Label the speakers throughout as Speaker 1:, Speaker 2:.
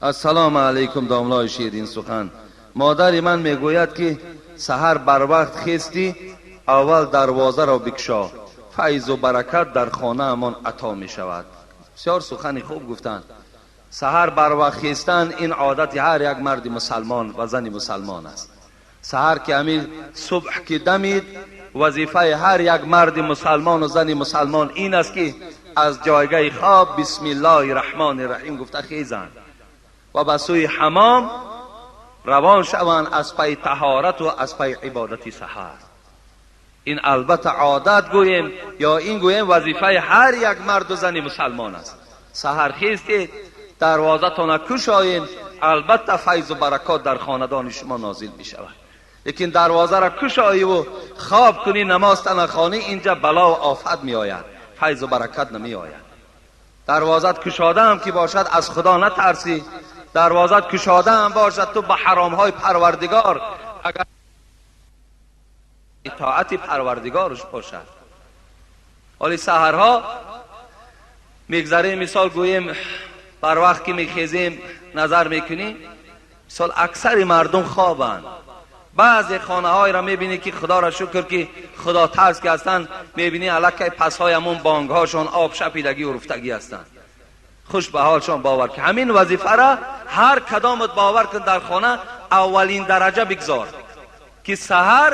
Speaker 1: Ассалому алайкум, домлои ширин сухан. Модари ман мегӯяд, ки саҳар барвақт хести, аввал дарвозаро бикушо, файзу баракат дар хонаамон ато мешавад. Бисёр сухани хуб гуфтанд. Саҳар барвақт хестан ин одати ҳар як марди мусалмон ва зани мусалмон аст. Саҳар ки ҳамин субҳ ки дамид, вазифаи ҳар як марди мусалмон ва зани мусалмон ин аст, ки аз ҷойгаҳи хоб бисмиллоҳи раҳмони раҳим гуфта хезанд ва ба сӯи ҳамом равон шаванд аз пайи таҳорату аз пайи ибодати саҳар. Ин албатта одат гӯем ё ин гӯем, вазифаи ҳар як марду зани мусалмон аст. Саҳар хестед, дарвозатона кушоед, албатта файзу баракот дар хонадони шумо нозил мешавад. Лекин дарвозаро кушоиву хоб кунӣ, намозта нахонӣ, инҷа бало ва офат меояд, файзу баракат намеояд. Дарвозат кушодаам ки бошад, аз Худо натарсӣ. Дарвозат кушодаам бошад, ту ба ҳаромҳои Парвардигор агар итоати Парвардигорш бошад. Ҳоли саҳарҳо мегзарем, мисол гӯем, бар вақт ки мехезем, назар мекунӣ, мисол, аксари мардум хобанд. Баъзе хонаҳоеро мебинӣ, ки Худоро шукр, ки худотарс ки ҳастанд, мебинӣ аллакай пасҳои ҳамон бонгҳошон об шапидагӣ руфтагӣ ҳастанд. Хуш ба ҳолшон. Бовар ки ҳамин вазифара ҳар кадомат, бовар кун, дар хона аввалин дараҷа бигзор, ки саҳар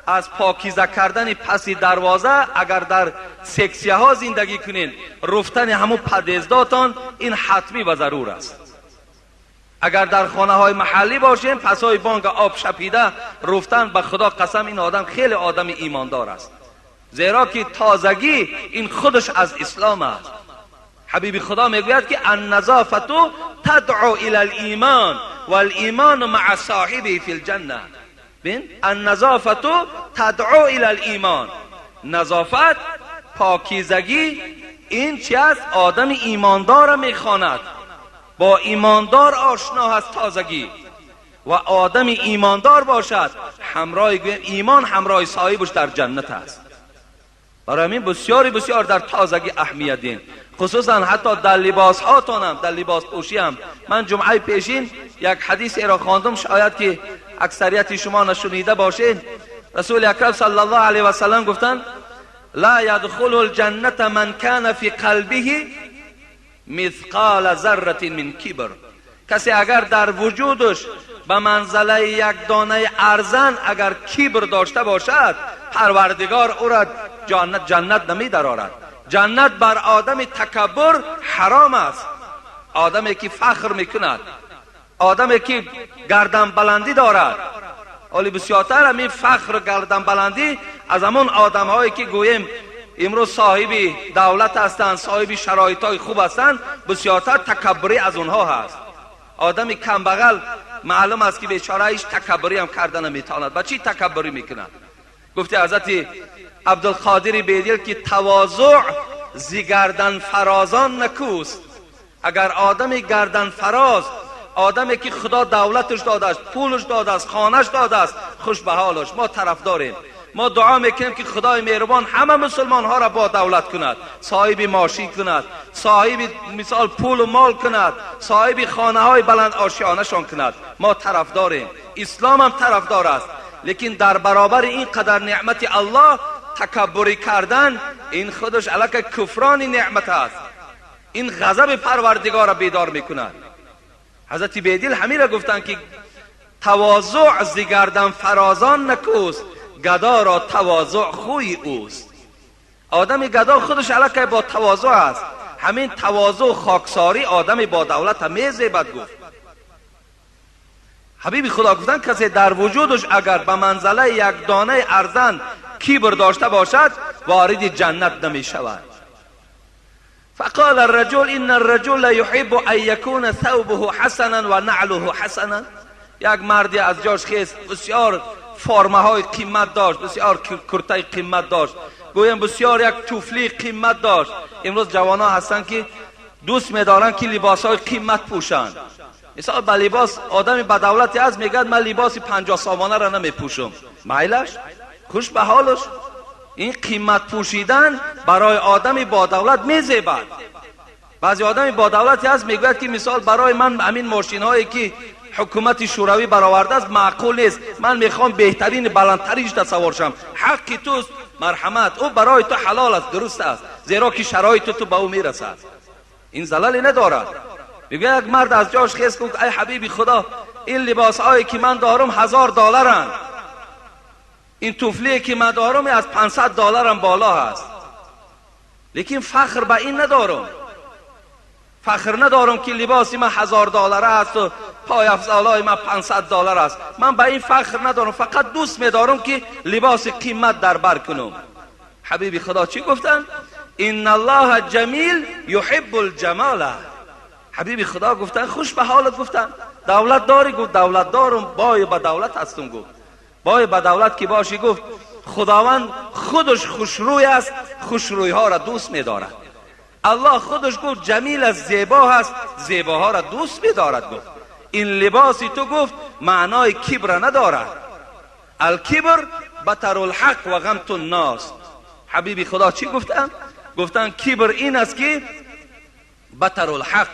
Speaker 1: аз покиза кардани паси дарвоза, агар дар сексияҳо зиндагӣ кунед, руфтани ҳамун подъездотон ин ҳатмӣ ва зарур аст. Агар дар хонаҳои маҳаллӣ бошем, пасҳои бонга об шапида руфтан, ба Худо қасам, ин одам хеле одами имондор аст, зеро ки тозагӣ ин худаш аз ислом аст. Ҳабиби Худо мегӯяд, ки النظافة تدعو إلى الإيمان والإيمان مع صاحبه في الجنة. بین، النظافة تدعو إلى الإيمان. نظافت، покизагӣ ин чи аст? Одами имондора мехонад, бо имондор ошно ҳаст тозагӣ, ва одами имондор бошад, ҳамроҳи, гӯем, имон ҳамроҳи соҳибаш дар ҷаннат аст. Барои ҳамин бисёри бисёр дар тозагӣ аҳамият дин, хусусан ҳатто дар либосҳотонам, дар либоспӯшиам. Ман ҷумъаи пешин як ҳадисеро хондум, шояд ки аксарияти шумо нашунида бошед. Расули акрам саллаллоҳу алайҳи васаллам гуфтанд: لا يدخل الجنة من كان في قلبه مثقال ذرة من كبر. Касе агар дар вуҷудаш ба манзалаи як донаи арзан агар кибр дошта бошад, Парвардигор ӯро ҷаннат намедарорад. Ҷаннат бар одами такаббур ҳаром аст. Одаме ки фахр мекунад, одаме ки гарданбаландӣ дорад. Ҳоли бисёртар ҳамин фахру гарданбаландӣ аз ҳамон одамҳое ки, гӯем, имрӯз соҳиби давлат ҳастанд, соҳиби шароитҳои хуб ҳастанд, бисёртар такаббурӣ аз онҳо ҳаст. Одами камбағал маълум аст, ки бечора ҳеҷ такаббурӣ ҳам карда наметавонад. Ба чӣ такаббурӣ мекунад? Гуфти ҳазрати Абдулқодири Бедил, ки تواضع ز گردن فرازان نکوست. Агар одами гарданфароз, одаме ки Худо давлаташ додааст, пулаш додааст, хонаш додааст, хуш ба ҳолаш, мо тарафдорем. Мо дуо мекунем, ки Худои меҳрубон ҳама мусулмонҳоро бо давлат кунад, соҳиби мошин кунад, соҳиби, мисол, пулу мол кунад, соҳиби хонаҳои баланд ошиёнашон кунад. Мо тарафдорем, исломам тарафдор аст. Лекин дар баробари ин қадар неъмати Аллоҳ такаббурӣ кардан ин худаш аллакай куфрони неъмат аст. Ин ғазаби Парвардигорро бедор мекунад. Ҳазрати Бедил ҳамира гуфтанд, ки تواضع ز گردن فرازان نکوست، گدا را تواضع خوی اوست. Одами гадо худаш аллакай бо тавозӯъ аст. Ҳамин тавозӯъ, хоксорӣ одами бо давлата мезебад, гуфт ҳабиби Худо. Гуфтанд, касе дар вуҷудаш агар ба манзалаи як донаи арзан кибр дошта бошад, вориди ҷаннат намешавад. فقال الرجل إن الرجل يحب أن يكون ثوبه حسنا ونعله حسنا. Як марде аз ҷош хест, бисёр формаҳои қимат дошт, бисёр куртаи қимат дошт, гӯем, бисёр як туфлии қимат дошт. Имрӯз ҷавонон ҳастанд, ки дӯст медоранд, ки либосҳои қимат пӯшанд. Мисол, ба либос одами бадавлате аст, мегӯяд: «Ман либоси 50 сомонаро намепӯшам». Майлаш, хуш ба ҳолаш. Ин қимат пӯшидан барои одами бодавлат мезебад. Баъзе одами бо давлате ҳаст, мегӯяд ки мисол барои ман ҳамин мошинҳое ки ҳукумати шӯравӣ баровардааст маъқул нест, ман мехоҳам беҳтарини баландтариншда савор шавам. Ҳаққи туст, марҳамат, ӯ барои ту ҳалол аст, дуруст аст, зеро ки шароити ту ба ӯ мерасад. Ин залале надорад. Мегӯяд як мард аз ҷош хез гуфт: ай ҳабиби худо, ин либосҳое ки ман дорам $1000-анд, ин туфлие ки ман дорам аз $500 боло ҳаст, лекин фахр ба ин надорам, фахр надорам ки либоси ман $1000 аст ва пойафзолҳои ман $500 аст. Ман ба ин фахр надорам, фақат дӯст медорам ки либоси қимат дар бар кунам. Ҳабиби худо чӣ гуфтанд? Инна аллоҳа ҷамил юҳиббул ҷамола. Ҳабиби худо гуфтанд: хуш ба ҳолат. Гуфтанд: давлат дорӣ? Гуфт: давлат дорам, бой ба давлат ҳастам. Гуфт: бой ба давлат ки бошӣ, гуфт худованд худаш хушрӯй аст, хушрӯйҳоро дӯст медорад. Аллоҳ худаш гуфт ҷамил аст, зебо ҳаст, зебоҳоро дӯст медорад. Гуфт ин либоси ту, гуфт, маънои кибра надорад. Алкибр батарулҳақ ва ғамту ннос. Ҳабиби худо чӣ гуфтанд? Гуфтанд кибр ин аст ки батарулҳақ,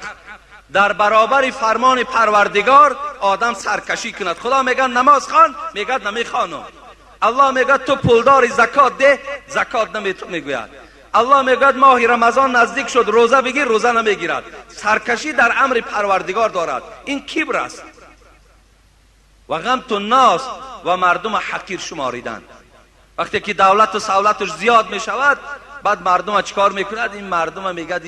Speaker 1: дар баробари фармони парвардигор одам саркашӣ кунад. Худо мегӯяд намоз хон, мегӯяд намехонам. Аллоҳ мегӯяд ту пулдори, закот деҳ, закот намету мегӯяд. Аллоҳ мегӯяд моҳи рамазон наздик шуд, рӯза бигир, рӯза намегирад. Саркашӣ дар амри парвардигор дорад. Ин кибр аст. Ва ғамту ннос, ва мардума ҳақир шуморидан. Вақте ки давлату савлаташ зиёд мешавад, баъд мардума чӣ кор мекунад? Ин мардума мегӯяд,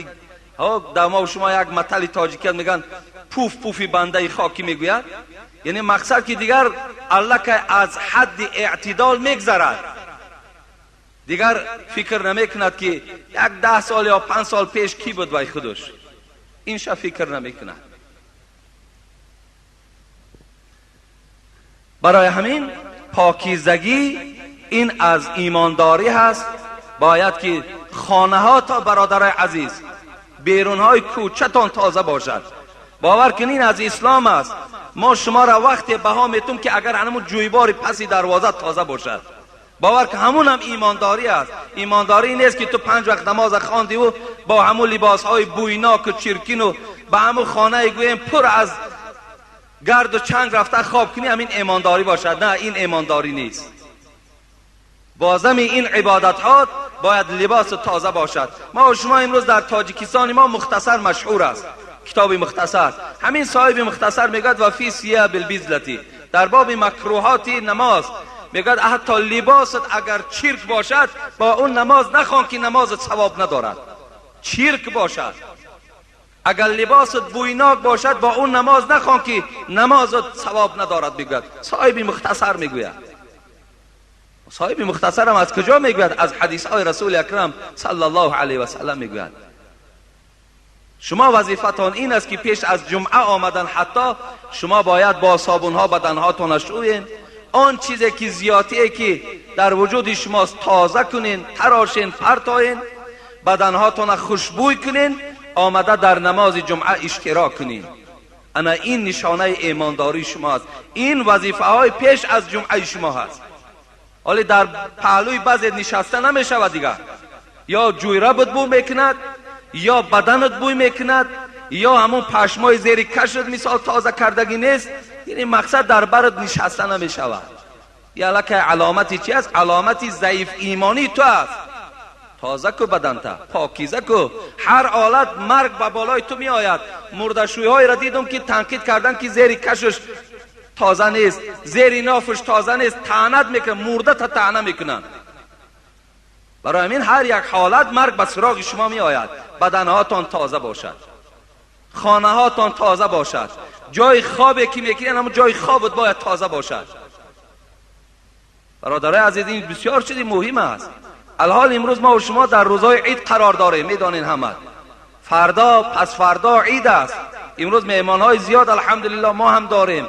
Speaker 1: дар мо шумо як матали тоҷикият мегӯянд, пуф пуфи бандаи хокӣ мегӯяд. Яъне мақсад ки дигар аллакай аз ҳадди эътидол мегзарад, дигар фикр намекунад ки 10 сол ё 5 сол пеш кӣ буд вай худаш, инша фикр намекунад. Барои ҳамин покизагӣ ин аз имондорӣ ҳаст. Бояд ки хонаҳо то бародарои азиз, берунҳои кӯчатон тоза бошад. Бовар кунин аз ислом аст. Мо шуморо вақте баҳо метум ки агар ҳамун ҷӯйбори паси дарвоза тоза бошад. Бовар ки ҳамун ҳам имондорӣ аст. Имондорӣ нест ки ту 5 вақт намоза хондиву бо ҳамун либосҳои бӯйноку чиркину ба ҳамун хонае гӯем пур аз гарду чанг рафта хоб кунӣ, ҳамин имондорӣ бошад. На, ин имондорӣ нест. Бозами ин ибодатҳо бояд либос тоза бошад. Мо шумо имрӯз дар тоҷикистони мо мухтасар машҳур аст, китоби мухтасар. Ҳамин соҳиби мухтасар мегӯяд ва фи сиябил бизлати, дар боби макруҳоти намоз мегӯяд ҳатто либосат агар чирк бошад бо он намоз нахон ки намозат савоб надорад. Чирк бошад, агар либосат бӯйнок бошад бо он намоз нахон ки намозат савоб надорад, мегӯяд соҳиби мухтасар. Мегӯяд соҳиби мухтасарам аз куҷо мегӯяд? Аз ҳадисҳои расули акрам саллаллоҳу алайҳи васаллам мегӯяд. Шумо вазифатон ин аст ки пеш аз ҷумъа омадан ҳатто шумо бояд бо собунҳо баданҳотонро шӯед. Он чизе ки зиётие ки дар вуҷуди шумост тоза кунен, тарошен, партоен, баданҳотонро хушбӯй кунен, омада дар намози ҷумъа иштирок кунен. Ана ин нишонаи имондории шумо аст. Ин вазифаҳои пеш аз ҷумъаи шумо ҳаст. ҳоле дар паҳлӯи баъзе нишаста намешавад дигар. Ё ҷӯйра бӯй мекунад, ё баданат бӯй мекунад, ё ҳамон пашмои зери кашат мисол тоза кардагӣ нест. Яъне мақсад дар барат нишаста намешавад. Ин аллакай аломати чи аст? Аломати заиф имонии ту аст. Тоза ку баданта, покиза ку. Ҳар ҳолат марг ба болои ту меояд. Мурдашӯйҳоеро дидум ки танқид кардан ки зери кашаш тоза нест, зери нофаш тоза нест, таънат мекунанд, мурдата таъна мекунанд. Барои ҳамин ҳар як ҳолат марг ба суроғи шумо меояд. Баданҳоятон тоза бошад, хонаҳоятон тоза бошад, ҷои хобе ки мекунед ҳамон ҷои хобат бояд тоза бошад. Бародарои азиз, ин бисёр чизи муҳим аст. Алҳол имрӯз мо ва шумо дар рӯзҳои ид қарор дорем, медонед ҳама. Фардо, пас фардо ид аст. Имрӯз меҳмонҳои зиёд алҳамдулиллоҳ мо ҳам дорем.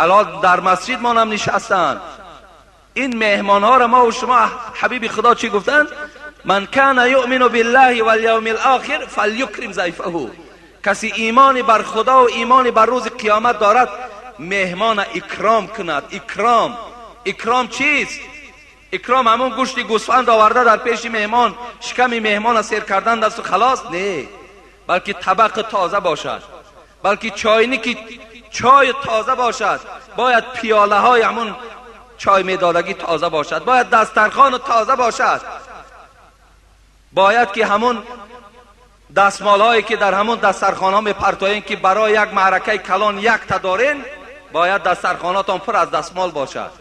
Speaker 1: Алҳол дар масҷид мо ҳам нишастанд. Ин меҳмонҳоро мо ва шумо ҳабиби худо чӣ гуфтанд? Ман кана юъмину биллаҳи валявмил охир фалюкрим зайфаҳу. Касе имони бар худо ва имони бар рӯзи қиёмат дорад, меҳмона икром кунад. Икром. Икром чист? Икром ҳамон гӯшти гӯсфанд оварда дар пеши меҳмон, шиками меҳмона сер кардан дасту халос? Не. بلکه طبق تازه باشد، بلکه چاینی چای تازه باشد، باید پیاله های همون چای میدادگی تازه باشد، باید دسترخوان تازه باشد، باید که همون دستمال هایی که در همون دسترخوان ها میپرتایین که برای یک معرکه کلان یک تا دارین، باید دسترخواناتان پر از دستمال باشد.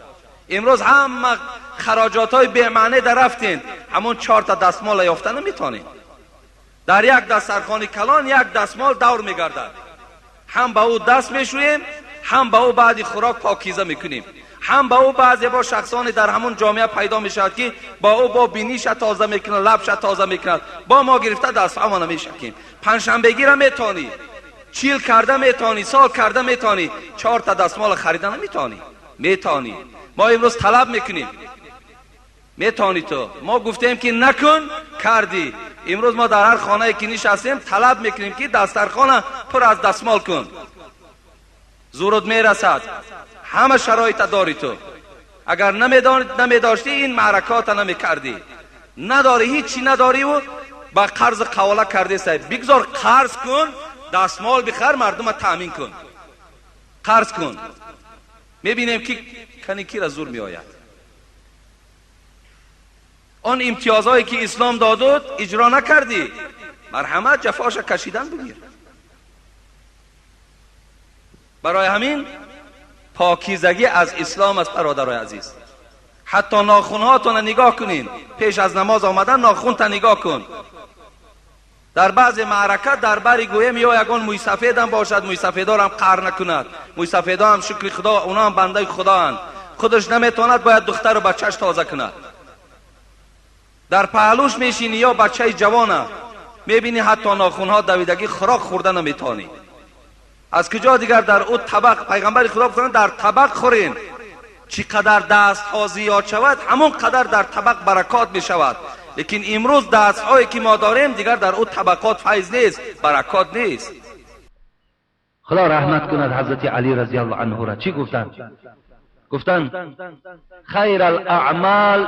Speaker 1: امروز همه خراجات های بی‌معنی در رفتین، همون 4 تا دستمال یافته نمیتونین. در یک دسترخوان کلان یک دستمال دور میگردد، هم به او دست میشوییم، هم به او بعد خوراک پاکیزه میکنیم، هم با او بعضی با شخصانی در همون جامعه پیدا میشود که با او با بینیش تازه میکنه، لبش تازه میکنه، با ما گرفته دست همانه میشکیم. پنجشنبگی را میتونی، چیل کرده میتونی، سال کرده میتونی، 4 تا دستمال خریده نمیتونی. میتونی. ما امروز طلب میکنیم، میتونی تو. ما گفتیم که نکن، کردی. امروز ما در هر خانه که نشستیم طلب میکنیم که دسترخوان پر از دستمال کن. زورت میرسد، همه شرایط داری تو. اگر نمیداشتی این معرکات نمیکردی. نداری، هیچی نداری و با قرض قواله کردی. سعی بگذار قرض کن، دستمال بخر، مردم تأمین کن، قرض کن. میبینیم که کنی کی را زور میآید. آن امتیازهایی که اسلام دادود اجرا نکردی، مرحمت جفاش کشیدن بگیر. برای همین پاکیزگی از اسلام است برادرای عزیز. حتی ناخونهاتون نگاه کنین، پیش از نماز آمدن ناخون تا نگاه کن. در بعض معرکه در بری گویم یا یگان موی سفید هم باشد، موی سفیدار هم قهر نکند، موی سفیدار هم شکر خدا، اونا هم بنده خدا هستند، خودش نمیتواند، باید دختر و بچهش تازه کند. در پهلوش میشینی یا بچه جوانه، میبینی حتی ناخونها دویدگی، خوراک خورده نمیتونی. از کجا دیگر در او طبق پیغمبر خدا گفتند در طبق خورین، چقدر دست ها زیاد شود همون قدر در طبق برکات می شود. لیکن امروز دست هایی که ما داریم دیگر در او طبقات فیض نیست، برکات نیست.
Speaker 2: خدا رحمت کند حضرت علی رضی الله عنه را. چی گفتند؟ گفتند خیر الاعمال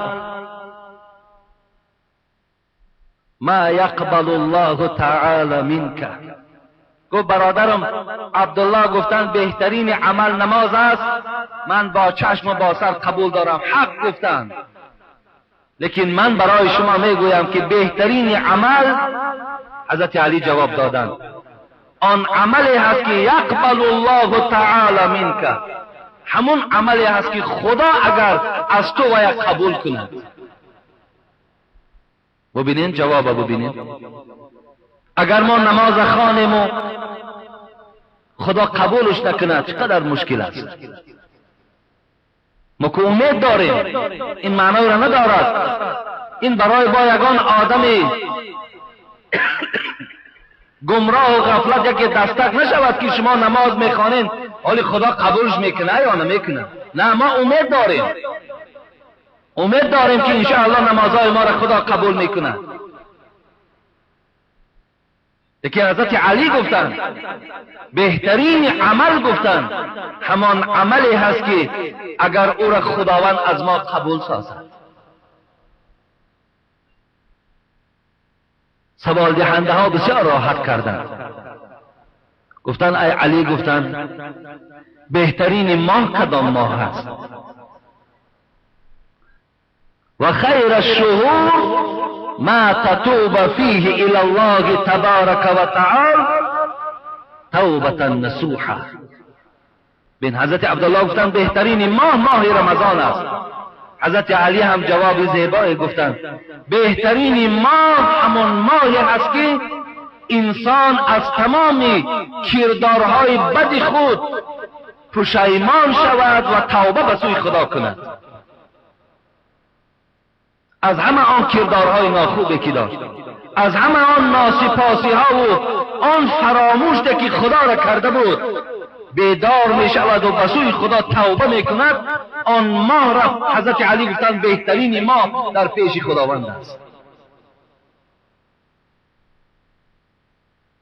Speaker 2: ما یقبل الله تعالی منک. گفت برادرم عبدالله گفتند بهترین عمل نماز است، من با چشم و با سر قبول دارم، حق گفتند. لیکن من برای شما میگویم که بهترین عمل، حضرت علی جواب دادند، آن عملی هست که یقبل الله تعالی منک، همون عملی هست که خدا اگر از تو باید قبول کند. ببینین جواب، ببینین اگر ما نماز خوانیم و خدا قبولش نکند چقدر مشکل است. ما که امید داریم، این معنای را ندارد. این برای با یگان آدمی گمراه و غفلت یکی دستک نشود که شما نماز میخوانین ولی خدا قبولش میکنه یا نمیکنه. نه، ما امید داریم، امید داریم که انشاءالله نمازهای ما را خدا قبول میکنه. لیکن حضرت علی گفتند بهترین عمل، گفتند همان عملی هست که اگر او را خداوند از ما قبول سازد. سوال دهنده ها بسیار راحت کردند، گفتند ای علی، گفتند بهترین ماه کدام ماه هست؟ و خیر الشهور ما تتوب فیه الی الله تبارک و تعالی توبة نصوحا. بین حضرت عبدالله گفتند بهترین ماه ماه رمضان است. حضرت علی هم جواب زیبایی گفتند بهترین ماه همان ماهی است که انسان از تمام کردارهای بد خود پشیمان شود و توبه به سوی خدا کند. از همه آن کردارهای ناخوبی که داشت، از همه آن ناسپاسی ها و آن فراموش که خدا را کرده بود، بیدار می شود و به سوی خدا توبه می کند. آن ماه را حضرت علی گفتند بهترین ماه در پیش خداوند است.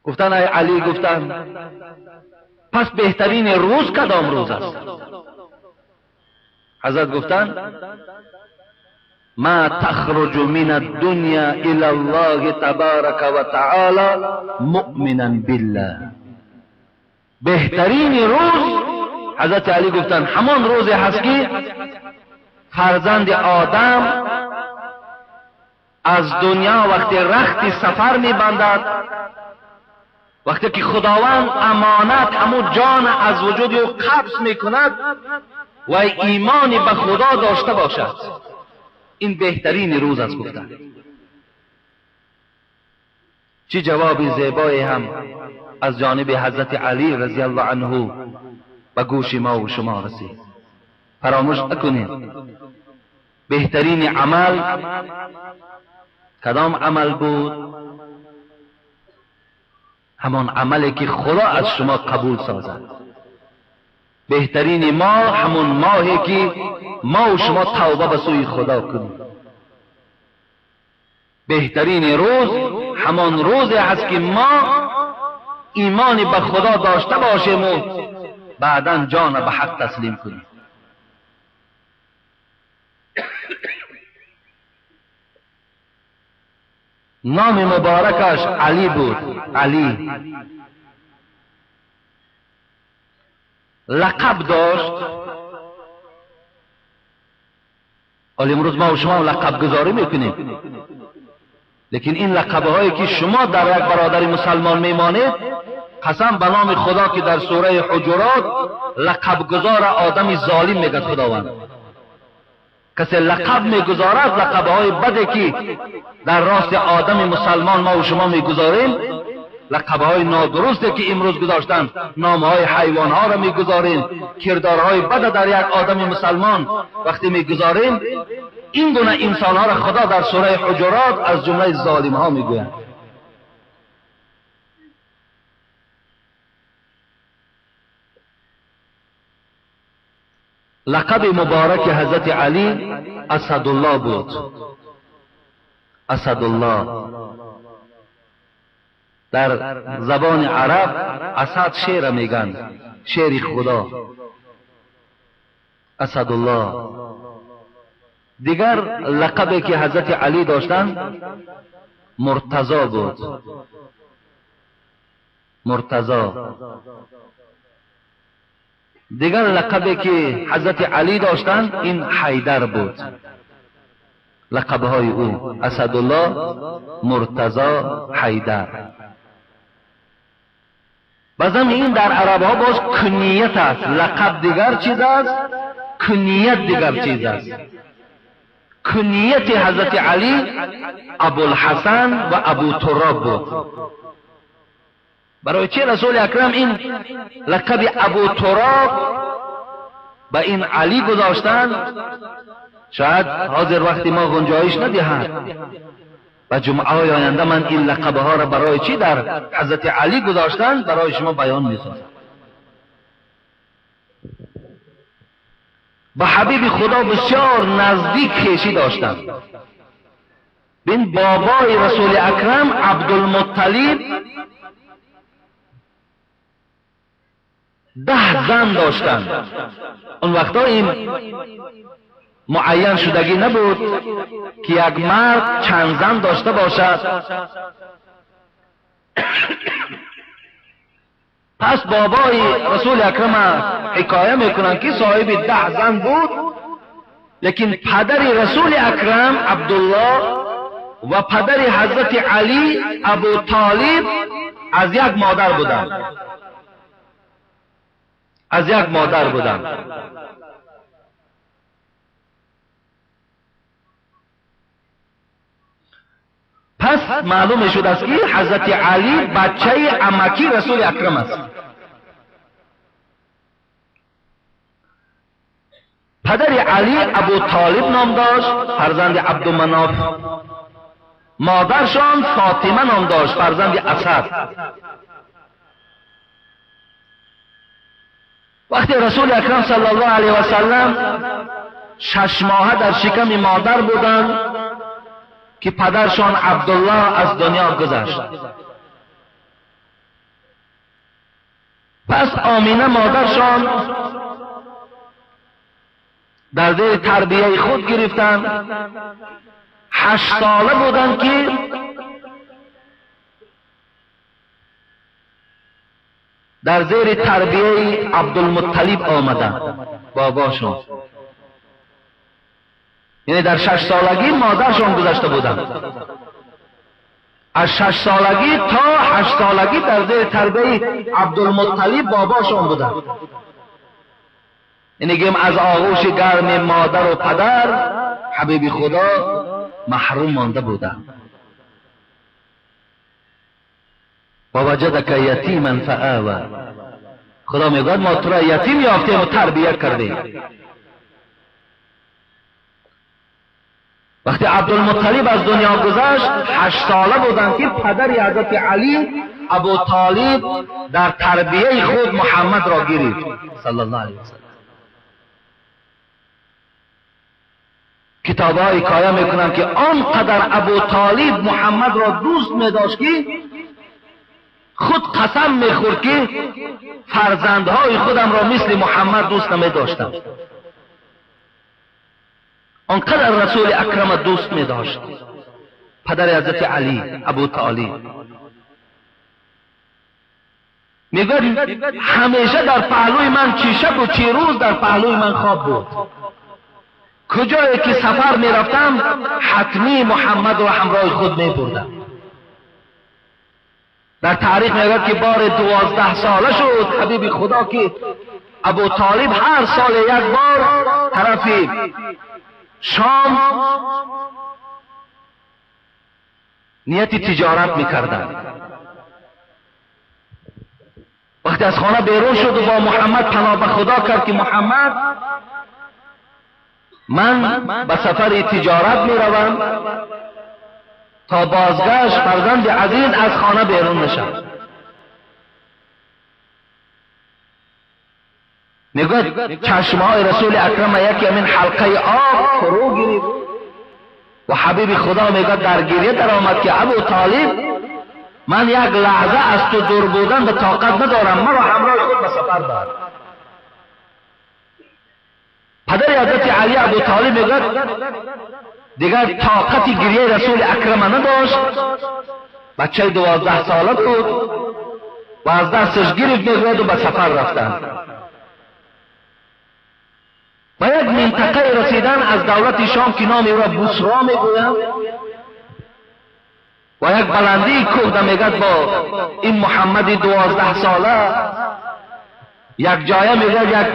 Speaker 2: گفتند ای علی، گفتند پس بهترین روز کدام روز است؟ حضرت گفتند ما تخرج من الدنيا الى الله تبارك وتعالى مؤمنا بالله. بهترین روز حضرت علی گفتن همان روزی هست که فرزند آدم از دنیا وقتی رخت سفر میبندد، وقتی که خداوند امانت همون جان از وجود او قبض میکند و ایمانی به خدا داشته باشد، این بهترین روز است. گفتن چه جواب زیبایی هم از جانب حضرت علی رضی الله عنه به گوش ما و شما رسید. فراموش نکنید بهترین عمل کدام عمل بود؟ همان عملی که خدا از شما قبول سازد. بهترین ما همون ماهی که ما و شما توبه به سوی خدا کنیم. بهترین روز همان روزی هست که ما ایمان به خدا داشته باشیم و بعدا جان به حق تسلیم کنیم. نام مبارکش علی بود. علی لقب داشت. حالا امروز ما و شما لقب گذاری میکنیم، لیکن این لقب هایی که شما در یک برادر مسلمان میمانید، قسم به نام خدا که در سوره حجرات لقب گذار آدم ظالم میگه خداوند. کسی لقب میگذارد، لقب های بده که در راست آدم مسلمان ما و شما میگذاریم، لقب های نادرستی که امروز گذاشتن، نام های حیوان ها را میگذاریم، کردارهای بد در یک آدم مسلمان وقتی میگذاریم، این گونه انسان ها را خدا در سوره حجرات از جمله ظالم ها میگوید. لقب مبارک حضرت علی اسدالله بود. اسدالله در زبان عرب اسد شیر میگن، شیر خدا، اسدالله. دیگر لقبی که حضرت علی داشتند مرتضی بود. مرتضی. دیگر لقبی که حضرت علی داشتند این حیدر بود. لقبهای او اسدالله، مرتضی، حیدر. بازم این در عرب ها باز کنیت است. لقب دیگر چیز است، کنیت دیگر چیز است. کنیت حضرت علی ابوالحسن و ابو تراب بود. برای چه رسول اکرم این لقب ابو تراب به این علی گذاشتند؟ شاید حاضر وقتی ما گنجایش ندهند و جمعه های آینده من این لقب ها را برای چی در حضرت علی گذاشتند برای شما بیان می‌سازم. با حبیب خدا بسیار نزدیک خویشی داشتند. بین بابای رسول اکرم عبدالمطلب 10 زن داشتند. اون وقتا این معین شدگی نبود که یک مرد چند زن داشته باشد. پس بابای رسول اکرم حکایه میکنند که صاحب 10 زن بود، لیکن پدر رسول اکرم عبدالله و پدر حضرت علی ابو طالب از یک مادر بودند. از یک مادر بودند. پس معلوم شد است که حضرت علی بچه عمکی رسول اکرم است. پدر علی ابو طالب نام داشت، فرزند عبدالمناف. مادرشان فاطمه نام داشت، فرزند اسد. وقتی رسول اکرم صلی الله علیه و سلم 6 ماهه در شکم مادر بودند که پدرشان عبدالله از دنیا گذشت. پس آمینه مادرشان در زیر تربیه خود گرفتند. 8 ساله بودند که در زیر تربیه عبدالمطلب آمدند باباشون، یعنی در 6 سالگی مادرشون گذشته بودند. از 6 سالگی تا 8 سالگی در زیر تربیه عبدالمطلب باباشون بودند. یعنی گیم از آغوش گرم مادر و پدر حبیب خدا محروم مانده بودند. و وجدک یتیما فآوی، خدا میگوید ما تو را یتیم یافتیم و تربیت کردیم. وقتی عبدالمطلب از دنیا گذشت 8 ساله بودند که پدر حضرت علی ابو طالب در تربیه خود محمد را گرفت صلی الله علیه وسلم. کتاب‌ها حکایه میکنند که آنقدر ابو طالب محمد را دوست میداشت که خود قسم میخورد که فرزندهای خودم را مثل محمد دوست نمیداشتم. آنقدر رسول اکرم دوست میداشت پدر حضرت علی ابو طالب. میگوید همیشه در پهلوی من، چی شب و چی روز در پهلوی من خواب بود. کجایی که سفر میرفتم حتمی محمد را همراه خود میبردم. در تاریخ میگوید که بار 12 ساله شد حبیب خدا که ابو طالب هر سال یک بار طرف شام نیت تجارت میکردند. وقتی از خانه بیرون شد و با محمد پناه به خدا کرد که محمد من به سفر تجارت میروم تا بازگشت فرزند عزیز از خانه بیرون نشد. میگوید چشمهای رسول اکرم یکی همین حلقه آب فرو گرفت و حبیب خدا میگوید در گریه در آمد که ابو طالب من یک لحظه از تو دور بودن به طاقت ندارم، مرا همراه خود به سفر بر. پدر حضرت علی ابو طالب میگوید دیگر طاقت گریه رسول اکرم نداشت، بچه 12 ساله بود و از دستش گرفت میگوید و به سفر رفتند. به یک منطقه رسیدن از دولت شام که نام او را بصرا میگویند و یک بلندی کوه میگد با این محمد 12 ساله یک جایه میگد یک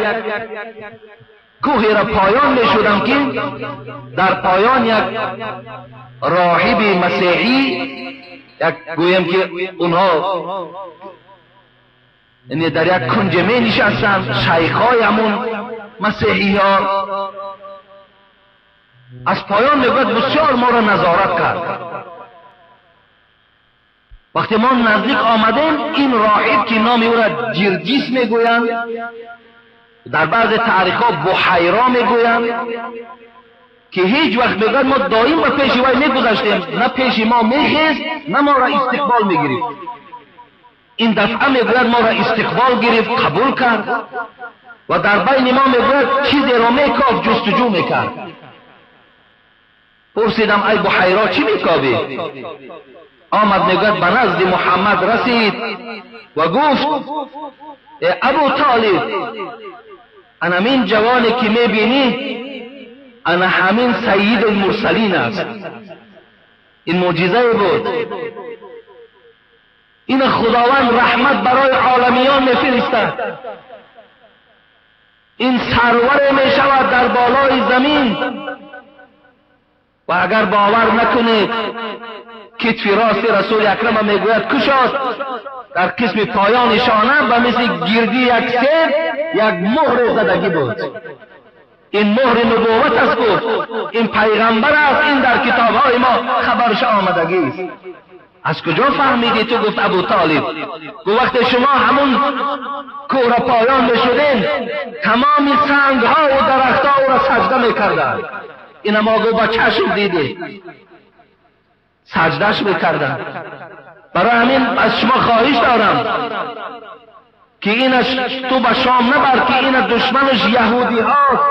Speaker 2: کوهی را پایان میشدم که در پایان یک راهب مسیحی، یک گویم که اونها یعنی در یک کنج می نشستند، شیخای همون مسیحی ها، از پایان میگوید بسیار ما را نظارت کرد. وقتی ما نزدیک آمدیم این راهب که نام او را جرجیس میگویند، در بعض تاریخ ها بحیرا میگویند، که هیچ وقت میگوید ما دائم به پیش وی میگذشتیم، نه پیش ما میخیست نه ما را استقبال میگرفت. این دفعه میگوید ما را استقبال گرفت، قبول کرد و در بین ما میگوید چیزی را میکافت، جستجو میکرد. پرسیدم ای بحیرا چی میکاوی؟ آمد میگوید به نزد محمد رسید و گفت ای ابو طالب، انا همین جوانی که میبینی انا همین سید المرسلین است. این معجزه بود، این خداوند رحمت برای عالمیان میفرستد. این سرور میشود در بالای زمین و اگر باور نکنید کتف راست رسول اکرم میگوید کشاست، در قسم پایان شانه به مثل گردی یک سیب یک مهر زدگی بود. این مهر نبوت است، گفت این پیغمبر است، این در کتابهای ما خبرش آمدگی است. از کجا فهمیدی تو؟ گفت ابو طالب. گفت وقتی شما همون کوه را پایان میشدین تمام سنگ ها و درخت ها را سجده میکردند. این ما گفت با چشم دیدی سجدهش میکردند. برای همین از شما خواهش دارم که اینش تو به شام نبر که این دشمنش یهودی هاست.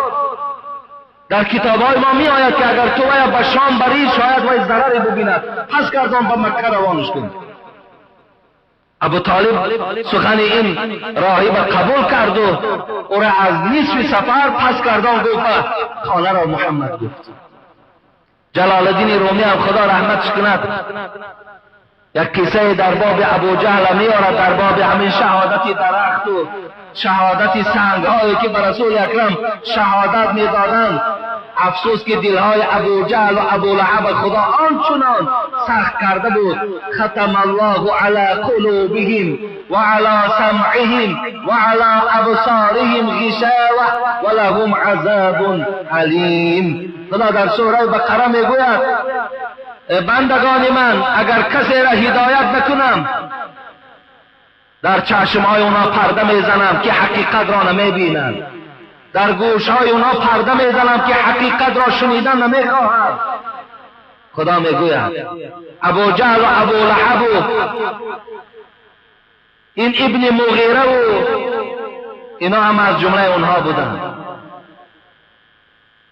Speaker 2: در کتاب‌های ما می‌آید که اگر تو وی به شام بری شاید وی ضرری ببیند، پس گردان به مکه روانش کن. ابو طالب سخن این راهب قبول کرد و او را از نصف سفر پس گردان گفت خانه را محمد گفت. جلال الدین رومی هم خدا رحمتش کند یک قصه در باب ابو جهل میارد، در باب همین شهادت درخت و شهادت سنگ هایی که به رسول اکرم شهادت میدادند. افسوس که دلهای ابو جهل و ابو لهب خدا آنچنان سخت کرده بود. ختم الله علی قلوبهم و علی سمعهم و علی ابصارهم غشاوه و لهم عذاب علیم. خدا در سوره بقره میگوید بندگان من اگر کسی را هدایت بکنم در چشمهای اونا پرده میزنم که حقیقت را نمیبینند، در گوشهای اونا پرده میزنم که حقیقت را شنیدن نمیخواهند. خدا میگوید ابو جهل و ابو لهب و این ابن مغیره و اینا هم از جمله اونها بودند.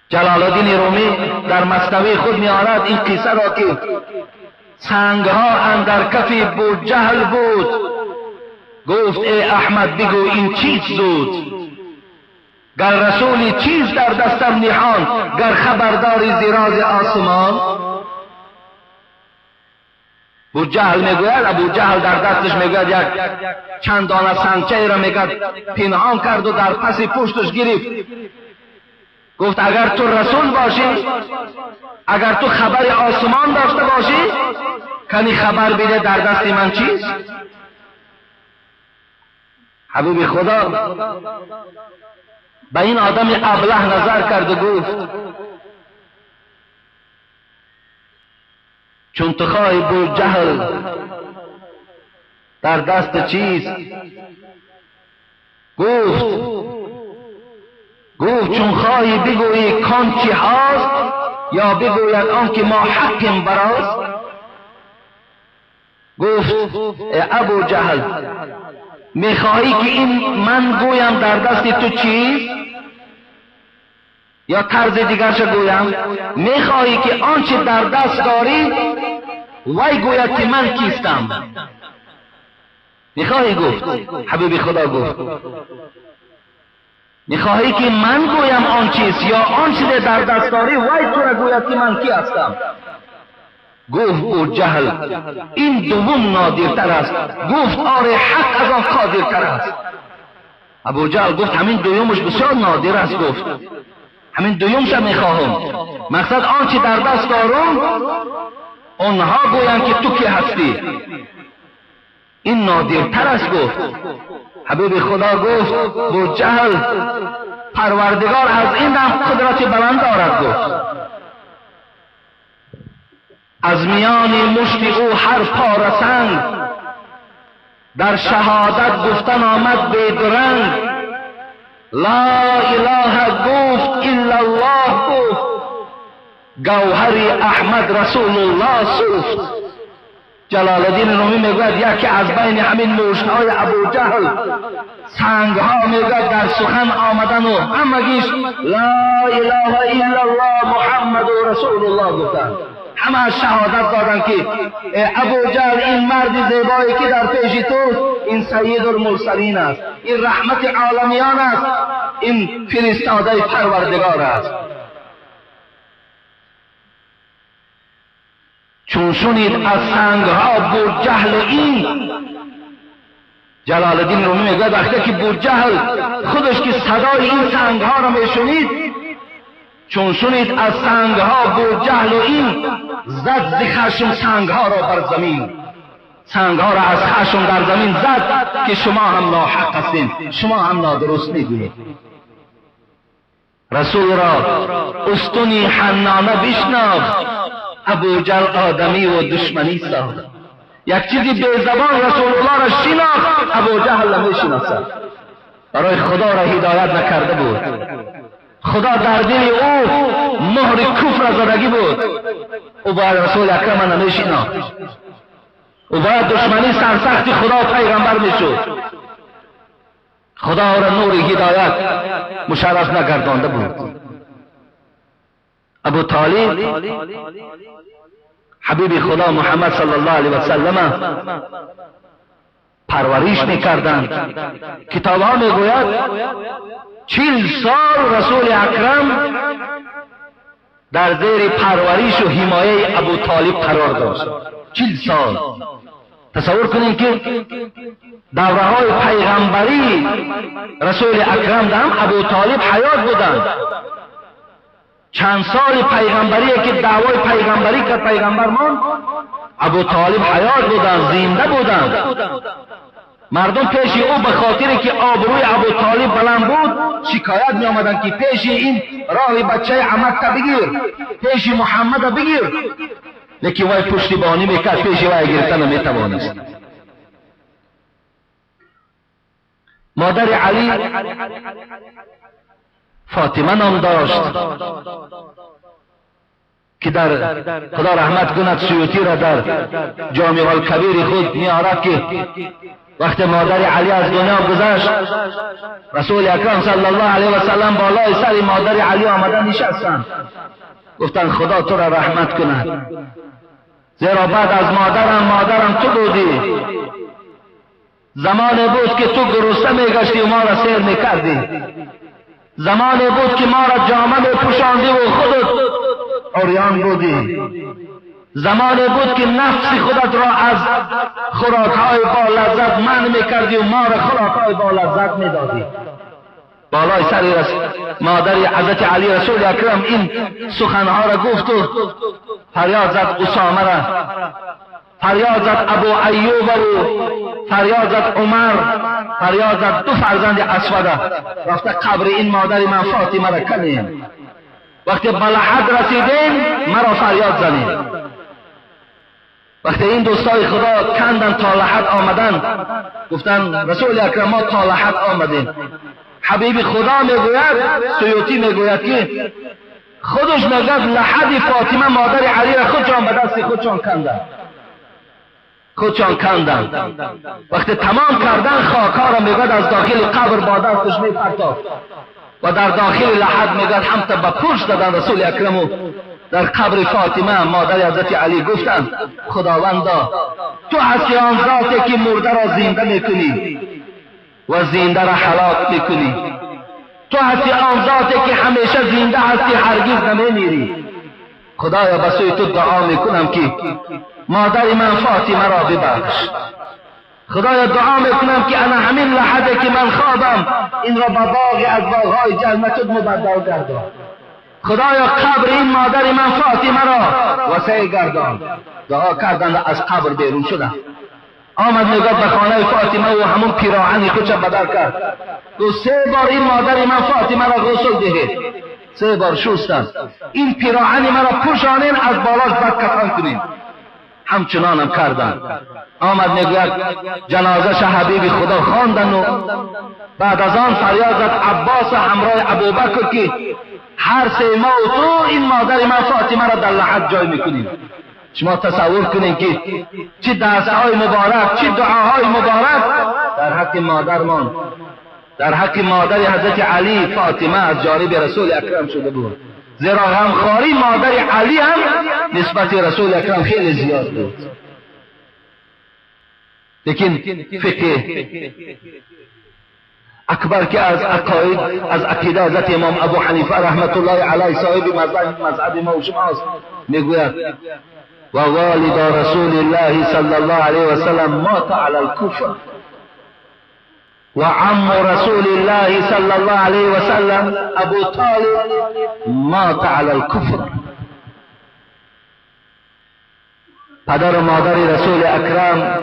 Speaker 2: جلال الدین رومی در مثنوی خود میآورد این قصه را که سنگها اندر کف ابوجهل بود، گفت ای احمد بگو این چیز زود، گر رسولی چیز در دستم نهان، گر خبرداری ز راز آسمان. ابوجهل میگوید، ابوجهل در دستش میگوید یک چند دانه سنگچه را میگوید پنهان کرد و در پس پشتش گرفت. گفت اگر تو رسول باشی، اگر تو خبر آسمان داشته باشی، کنی خبر بده در دست من چیست؟ حبیب خدا به این آدم ابله نظر کرد و گفت چون تو خواهی ابوجهل در دست چیست؟ گفت چون خواهی بگویی کان چی هاست یا بگوید آن که ما حقیم براست؟ گفت ابو جهل میخواهی که این من گویم در دست تو چیست یا طرز دیگرش گویم؟ میخواهی که آنچه در دست داری وی گوید که من کیستم؟ میخواهی؟ گفت حبیب خدا گفت میخواهی که من گویم آن چیز یا آن چیز در دست داری وی تو را گوید که من کی هستم؟ گفت او جهل این دوم نادرتر است. گفت آره حق از آن قادرتر است. ابو جهل گفت همین دومش بسیار نادر است. گفت همین دومش میخواهم، مقصد آنچه در دست دارم آنها گویند که تو کی هستی، این نادرتر است. گفت حبیب خدا گفت ابو جهل پروردگار از این هم قدرت بلند دارد. گفت از میان مشت او هر پاره سنگ در شهادت گفتن آمد بیدرنگ. لا اله گفت الا الله گفت، گوهر احمد رسول الله سوفت. جلال الدین رومی میگوید یکی از بین همین مشت‌های ابو جهل سنگها میگوید در سخن آمدن و همگیش لا اله الا الله محمد رسول الله گفتند. همه شهادت دادن که ابو جهل این مرد زیبایی که در پیش توست این سید المرسلین است، این رحمت عالمیان است، این فرستاده پروردگار است. چون شنید از سنگها ابوجهل این، جلال الدین رومی میگوید وقتی که ابوجهل خودش که صدای این سنگها را میشنید، چون شنید از سنگها ابوجهل این، زد ز خشم سنگها را بر زمین. سنگها را از خشم در زمین زد که شما هم ناحق هستین، شما هم نادرست میگویید. رسول را استونی حنانه بشناخت، ابوجهل آدمی و دشمنی ساخت. یک چیزی به زبان رسول الله را شناخت، ابوجهل نمیشناسد. برای خدا را هدایت نکرده بود، خدا در دل او مهر کفر زدگی بود. او باید رسول اکرم نمیشناخت، او باید دشمنی سرسخت خدا و پیغمبر میشد. خدا را نور هدایت مشرف نگردانده بود. ابو طالب حبیب خدا محمد صلی الله علیه و سلم پرورش میکردند. کتابها میگوید 40 سال رسول اکرم در زیر پرورش و حمایه ابو طالب قرار داشت. 40 سال. تصور کنید که دوره های پیغمبری رسول اکرم هم ابو طالب حیات بودند. چند سال پیغمبری که دعوای پیغمبری کرد پیغمبر مان، ابو طالب حیات بودند، زنده بودند. مردم پیش او به خاطر که آبروی ابو طالب بلند بود شکایت می آمدند که پیش این راه بچه عمک بگیر، پیش محمد بگیر. لیکن وی پشتیبانی میکرد، پیش وی گرفتن نمیتوانست. مادر علی فاطمه نام داشت که در خدا رحمت کند سیوطی را در جامع الکبیر خود میآورد که وقت مادر علی از دنیا گذشت، رسول اکرم صلی الله علیه و سلم بالای سر مادر علی آمده نشستند. گفتند خدا تو را رحمت کند، زیرا بعد از مادرم تو بودی. زمانی بود که تو گرسنه میگشتی و ما را سیر میکردی. زمانی بود که ما را جامه میپوشاندی و خودت عریان بودی. زمانی بود که نفس خودت را از خوراکهای با لذت منع میکردی و ما را خوراکهای با لذت میدادی. بالای سر مادر حضرت علی رسول اکرم این سخنها را گفت و فریاد زد اسامه را، فریاد زد ابو ایوب و فریاد زد عمر، فریاد زد دو فرزند اسوده رفته قبر این مادر من فاطمه را کنیم. وقتی به لحد رسیدیم مرا فریاد زنیم. وقتی این دوستای خدا کندن تا لحد آمدن، گفتن رسول اکرم ما تا لحد آمدیم. حبیب خدا میگوید، سیوطی میگوید که خودش میگوید لحد فاطمه مادر علی را خودشان به دست خودشان کندن، خودشان کندن. وقتی تمام کردن خاکها را میگوید از داخل قبر با دستش میپرتافت و در داخل لحد میگوید همتا به پشت دادن رسول اکرم در قبر فاطمه مادر حضرت علی. گفتند خداوندا تو هستی آن ذاتی که مرده را زنده میکنی و زنده را هلاک میکنی. تو هستی آن ذاتی که همیشه زنده هستی، هرگز نمیمیری. خدایا به سوی تو دعا میکنم که مادر من فاطمه را ببخش. خدایا دعا میکنم که انا همین لحظه که من خوابم این را به باغ از باغهای جنتت مبدل گردان. خدایا قبر این مادر من فاطمه را وسیع گردان. دعا کردند از قبر بیرون شدند. آمد نگاه به خانه فاطمه و همون پیراهن خودش بدل کرد. گفت 3 بار این مادر من فاطمه را غسل دهید. 3 بار شستند. این پیراهن مرا پوشانین، از بالاش بد کفن کنین. همچنانم کردند. آمد میگوید جنازه حبیب خدا خواندن و بعد از آن فریاد زد عباس همراه ابوبکر که هر سه ما و تو این مادر من فاطمه را در لحد جای میکنیم. شما تصور کنید که چه دستهای مبارک، چه دعاهای مبارک در حق مادرمان، در حق مادر حضرت علی فاطمه از جانب رسول اکرم شده بود. زیرا غمخواری مادر علی هم نسبت رسول اکرم خیلی زیاد بود. لیکن فقه اکبر که از عقاید از عقیده حضرت امام ابو حنیفه رحمت الله علیه صاحب مذهب ما و شماست میگوید و والد رسول الله صلی الله علیه و سلم مات علی الکفر و عم رسول الله صلی الله علیه و سلم ابو طالب مات علی الکفر. پدر و مادر رسول اکرم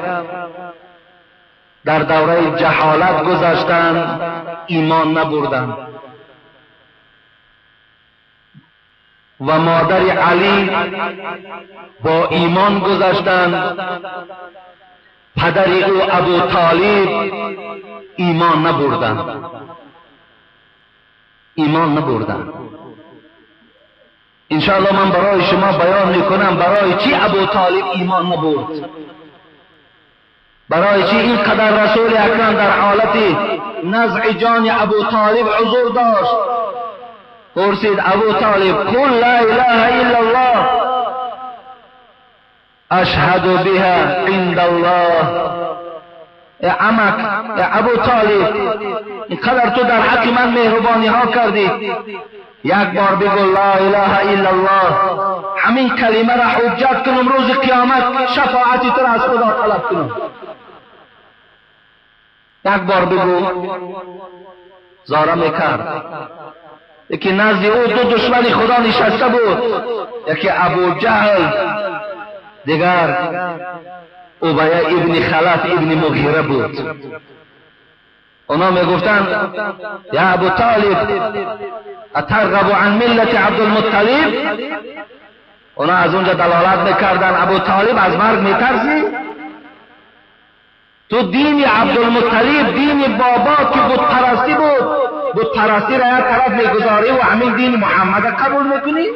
Speaker 2: در دوره جهالت گذشتند، ایمان نبردند و مادر علی با ایمان گذشتند، پدر او ابو طالب ایمان نبردند، ایمان نبردند. انشاءالله من برای شما بیان میکنم برای چی ابو طالب ایمان نبرد، برای چی اینقدر رسول اکرم در حالت نزع جان ابو طالب حضور داشت. پرسید ابو طالب قل لا اله الا الله اشهد بها عند الله. عمک ابو طالب، اینقدر تو در حق من مهربانی ها کردی، یک بار بگو لا اله الا الله، همین کلمه را حجت کنم روز قیامت شفاعتی تو را از خدا طلب کنم. یک بار بگو. زاره میکرد. یکی نزد او دو دشمن خدا نشسته بود، یکی ابو جهل، دیگر ابی ابن خلف ابن مغیره بود. اونا میگفتند یا ابو طالب اترغب عن ملت عبدالمطلب؟ اونا از اونجا دلالت میکردن ابو طالب از مرگ میترسی؟ تو دین عبدالمطلب، دین بابا که بت پرستی بود، بت پرستی را یک طرف میگذاری و همین دین محمد قبول میکنی؟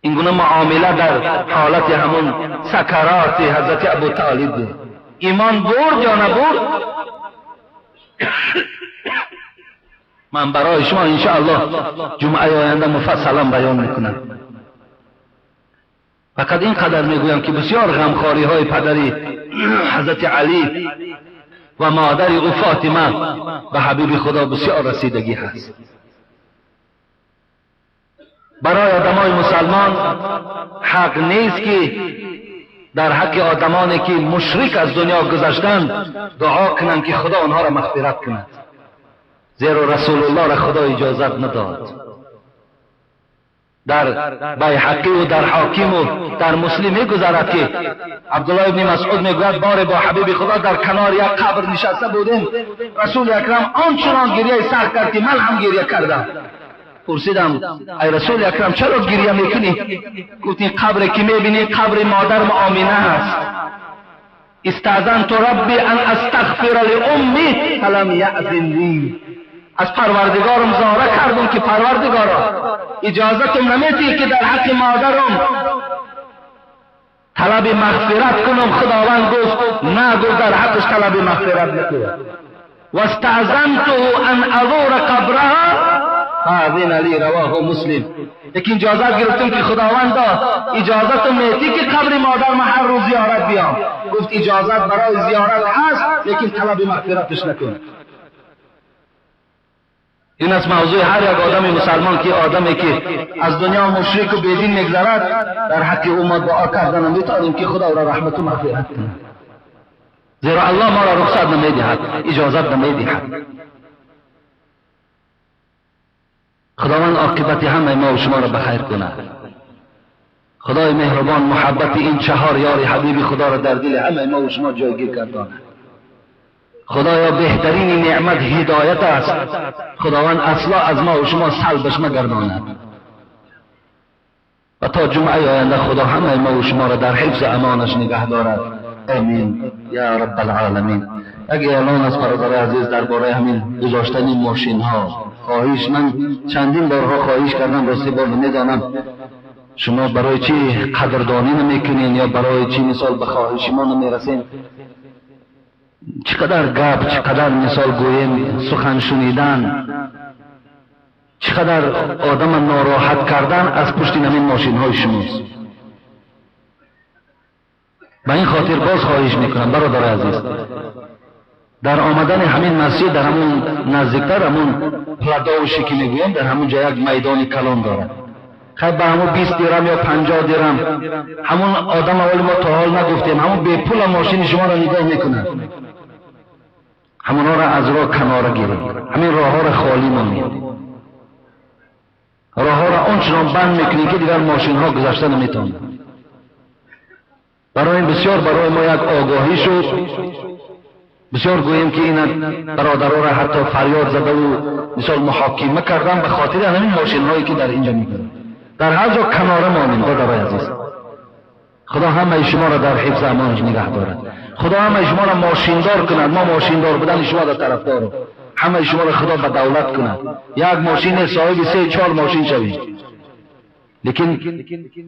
Speaker 2: این گونه معامله در حالت همون سکرات حضرت ابو طالب بود. ایمان برد یا نبرد؟ من برای شما انشاءالله جمعه آینده مفصلا بیان میکنم. فقط اینقدر میگویم که بسیار غمخواری های پدری حضرت علی و مادر او فاطمه به حبیب خدا بسیار رسیدگی هست. برای آدمای مسلمان حق نیست که در حق آدمانی که مشرک از دنیا گذشتند دعا کنند که خدا آنها را مغفرت کند، زیرا رسول الله را خدا اجازت نداد. در بیهقی و در حاکم و در مسلم میگذرد که عبدالله ابن مسعود میگوید بار با حبیب خدا در کنار یک قبر نشسته بودیم، رسول اکرم آنچنان گریه سخت کرد که من هم گریه کردم. پرسیدم ای رسول اکرم چرا گریه میکنی؟ گفت این قبر که میبینی قبر مادرم آمینه است. استاذنت ربی ان استغفر لأمی فلم یأذن لی. از پروردگارم زاره کردم که پروردگارا اجازتم نمیدی که در حق مادرم طلب مغفرت کنم. خداوند گفت نه، گفت در حقش طلب مغفرت نکن. واستاذنته ان ازور قبرها فاذن لی، رواه مسلم. لیکن اجازت گرفتم که خداوند اجازتم میدی که قبر مادرم هر روز زیارت بیام. گفت اجازت برای زیارت هست، لیکن طلب مغفرتش نکن. این از موضوع هر یک آدم مسلمان که آدمی که از دنیا مشرک و بیدین میگذرد در حق او ما دعا کردن میتونیم که خدا او را رحمت و مغفرت کند، زیرا الله ما را رخصت نمیدهد، اجازت نمیدهد. خداوند عاقبت همه ما و شما را بخیر کند. خدای مهربان محبت این چهار یار حبیب خدا را در دل همه ما و شما جایگیر گرداند. خدایا بهترین نعمت هدایت است، خداوند اصلا از ما و شما سلبش مگرداند. و تا جمعه آینده خدا همه ما و شما را در حفظ امانش نگه دارد. آمین یا رب العالمین. اگه اعلان از برادر عزیز درباره همین گذاشتن ماشین ها خواهش، من چندین بارها خواهش کردم، راستی بار نمیدانم شما برای چی قدردانی نمیکنین یا برای چی مثال به خواهش ما نمیرسین. چقدر گپ، چقدر مثال گوییم سخن شنیدن، چقدر آدم ناراحت کردن از پشت همین ماشین های شماست. به این خاطر باز خواهش میکنم برادر عزیز، در آمدن همین مسجد در همون نزدیکتر همون پلاداوشی که میگویم در همون جا یک میدان کلان دارد. خب به همون 20 درم یا 50 درم همون آدم اول ما تا حال نگفتیم، همون بی پول ماشین شما را نگاه میکنن، همونها را از راه کناره گیریم، همین راه ها را خالی مانیم، راه ها را آنچنان بند میکنیم که دیگر ماشین ها گذشته نمیتونند. برای این بسیار برای ما یک آگاهی شد. بسیار گوییم که این برادرها را حتی فریاد زده و مثال محاکمه کردن به خاطر همین ماشین هایی که در اینجا میگذرند. در هر جا کناره مانیم برادرای عزیز. خدا همه شما را در حفظ امانش نگه دارد. خدا همه شما را ماشیندار کند. ما ماشیندار بودن شما در طرفدارم. همه شما را خدا به دولت کند. یک ماشین صاحب 3-4 ماشین شوید. لیکن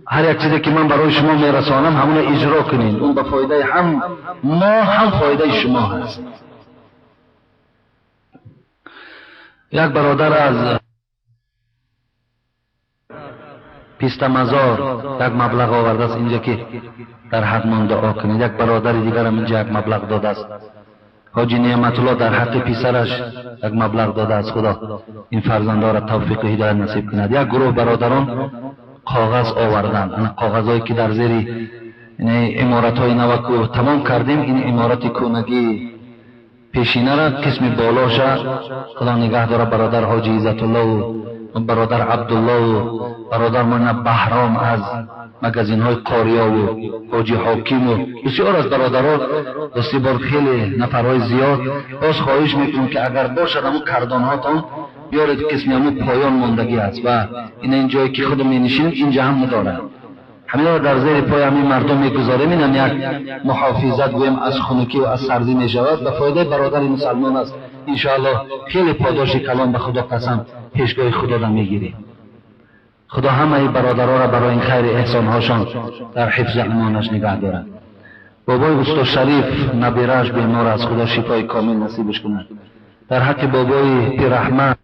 Speaker 2: هر یک چیزی که من برای شما میرسانم همون اجرا کنین، اون به فایده هم ما هم فایده شما هست. Як бародар аз Пистамазор як маблағ овардааст инҷа ки дар ҳақмон дуо кунед. Як бародари дигарам инҷа як маблағ додааст. Ҳоҷи Неъматулло дар ҳаққи писараш як маблағ додааст. Худо ин фарзандҳоро тавфиқу ҳидоят насиб кунад. Як гурӯҳ бародарон коғаз оварданд. Ана коғазҳое ки дар зери иморатҳои наваку тамом кардем, ин иморати кӯнагии пешинара қисми болоша худо нигаҳ дора бародар ҳоҷи Иззатуллову бародар Абдуллову бародар мона Баҳром аз магазинҳои Қориёву ҳоҷи Ҳокиму бисёр аз бародаро дости бор хеле нафарҳои зиёд. Боз хоҳиш мекунем ки агар бошад ҳамун кардонҳотон биёред, қисми ҳамун поён мондагӣ аст ва ина ин ҷое ки худо менишинем инҷа ҳам надорад. Ҳаминро дар зери пои ҳамин мардум мегузорем, инам як муҳофизат гӯем аз хунукӣ ва аз сардӣ мешавад, ба фоидаи бародари мусалмон аст. Иншоаллоҳ хеле подоши калон ба Худо қасам пешгоҳи Худода мегирем. Худо ҳамаи бародароро барои ин хайри эҳсонҳошон дар ҳифзи амонаш нигаҳ дорад. Бобои устод Шариф набирааш бемор аст, Худо шифои комил насибаш кунад. Дар ҳаққи бобои Пираҳмад